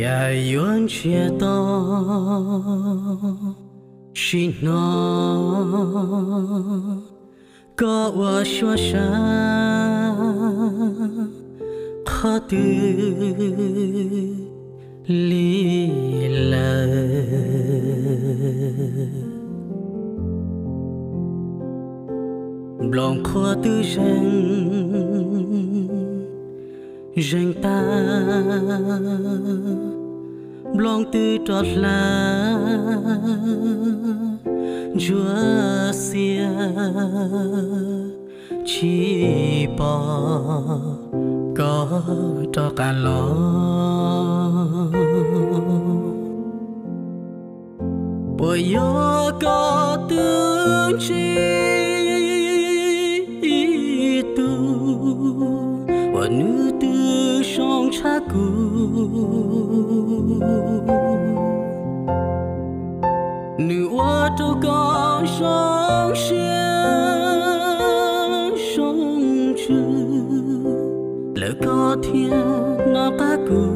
Cas yuav ntsiag to tsis hnov koj ua suab sab qhov twg li lawm. Nplooj qhuav twb zeeg zeeg tag, nplooj twb rov hla ntsuab xiab, tsis pom koj rov qab los. Puas yog koj twb ntsib ib tug uas nws twb zoo tshaj kuv, nws ua rau koj zoo siab zoo ntsws, lawm koj thiaj noj qab kuv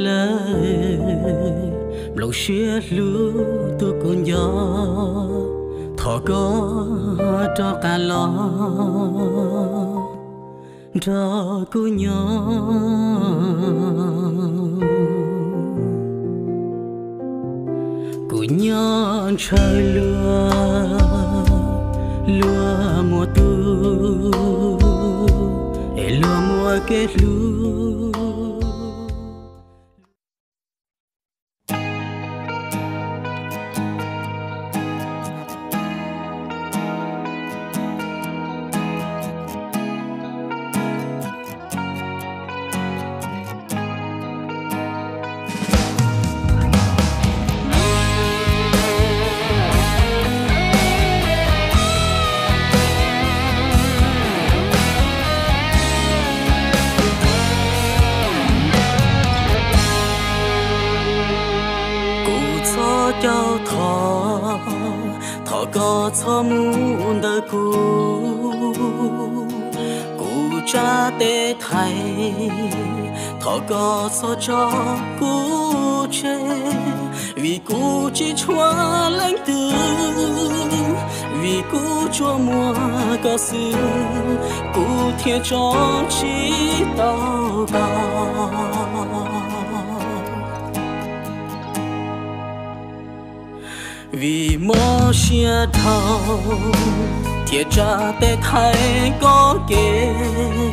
lawm. Nplooj siab hlub tus kuv nco, thov koj rov qab los nrog kuv nyob. Kuv nyob ntshaw luag, luag muaj tus, es luag muaj kev hlub. Kuv txhob caum thov, thov koj txhob mus ntawm kuv. Kuv tsa tes thaiv, thov koj txhob tso kuv tseg, vim kuv tsis tshuav leej twg, vim kuv tsuas muaj koj xwb, kuv thiaj tso tsis tau koj. Vim mob siab dhau thiaj tsa tes thaiv koj kev,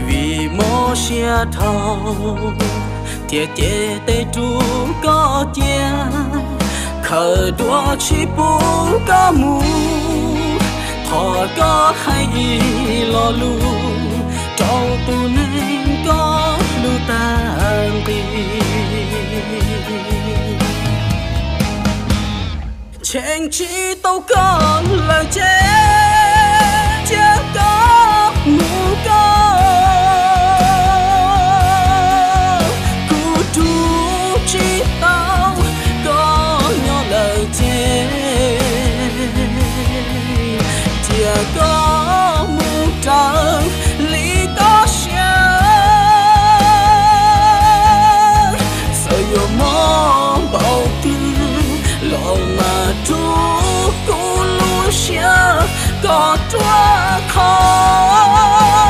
vim mob siab dhau thiaj cev tes rub koj cia, khaws duab tsis pub koj mus. Thov koj hais ib lo lus rau tus neeg koj hlub tag nqi. Cheem tsis tau koj lawm ces cia koj mus koj, kuv rub tsis tau koj nyob lawm ces cia koj mus raws li koj siab. Txawm yuav mob npaum twg los mas rub kuv lub siab kom ruaj khov.